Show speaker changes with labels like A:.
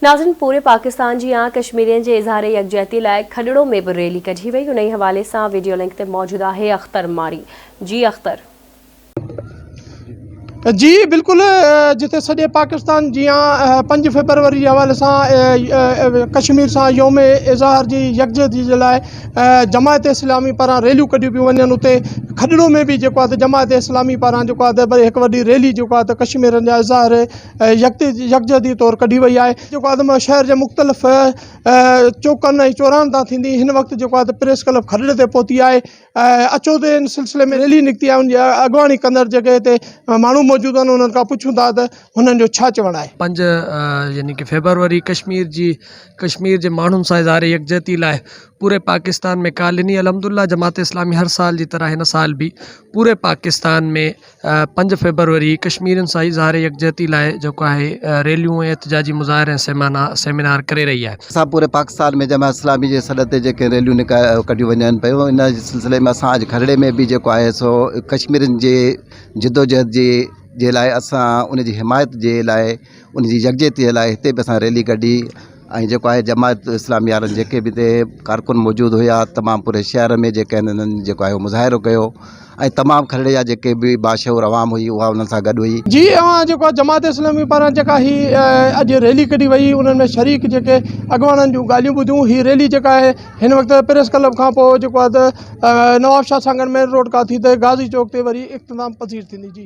A: ناظرين پوري پاڪستان جيان ڪشميرين جي اظهار يڪجهتي لاء کڏڙو ۾ به ريلي ڪڍي وئي انهي حوالي سان وڊيو لنڪ تي موجود آهي اختر ماري جي اختر.
B: جي بلڪل جتي سڄي پاڪستان جيان پنج فيبروري جي حوالي سان ڪشمير سان يوم اظهار جي يڪجهتي جي لاء جماعت اسلامي پاران ريليون ڪڍيون پيون وڃن اتي کڏڙو ۾ به جيڪو آهي جماعت اسلامي پاران جيڪو آهي ته هڪ وڏي ريلي جيڪو آهي ته ڪشميرن جا اظهار يڪجهتي طور ڪڍي وئي آهي جيڪو آهي شهر جي مختلف چوڪن ۽ چوراهن تان ٿيندي هن وقت جيڪو آهي ته پريس ڪلب کڏڙي تي پهتي آهي اچو ته ان سلسلي ۾ ريلي نڪتي آهي ان جي اڳواڻي ڪندڙ جيڪي هتي ماڻهو موجود آهن انهن کان پڇون ٿا ته هنن جو ڇا چوڻ آهي.
C: پنج يعني ڪي فيبروري ڪشمير جي ڪشمير جي ماڻهن سان اظهار يڪجهتي لاء پوري پاڪستان ۾ ڪال ڏني الحمدلله جماعت اسلامي هر سال جي طرح هن سال به پوري پاڪستان ۾ پنج فيبروري ڪشميرين سان اظهار يڪجهتي لاء جيڪو آهي ريليون ۽ احتجاجي مظاهرا ۽ سيمينار ڪري رهي آهي.
D: اسان پوري پاڪستان ۾ جماعت اسلامي جي سڏ تي جيڪي ريليون ڪڍيون وڃن پيون ان سلسلي ۾ اسان اڄ کهڙي ۾ به جيڪو آهي سو ڪشميرين جي جدوجهد جي جي لاء اسان ان جي حمايت جي لاء ان جي يڪجهتي جي لاء هتي به اسان ريلي ڪڍي ۽ جيڪو آهي جماعت اسلامي وارن جيڪي به هتي ڪارڪن موجود هيا تمام پوري شهر ۾ جيڪي آهن انهن جيڪو آهي مظاهرو ڪيو ۽ تمام کهڙي جا جيڪي به باشعور عوام هئي اها انهن سان گڏ هئي.
B: جي اوهان جيڪو آهي جماعت اسلامي پاران جيڪا هي اڄ ريلي ڪڍي وئي انهن ۾ شريڪ جيڪي اڳواڻن جون ڳالهيون ٻڌيون هي ريلي جيڪا آهي هن وقت پريس ڪلب کان پوء جيڪو آهي ته نوابشاهه سانگهڙ مين روڊ کان ٿي ته غازي چوڪ تي وري اختتام پذير ٿيندي جي.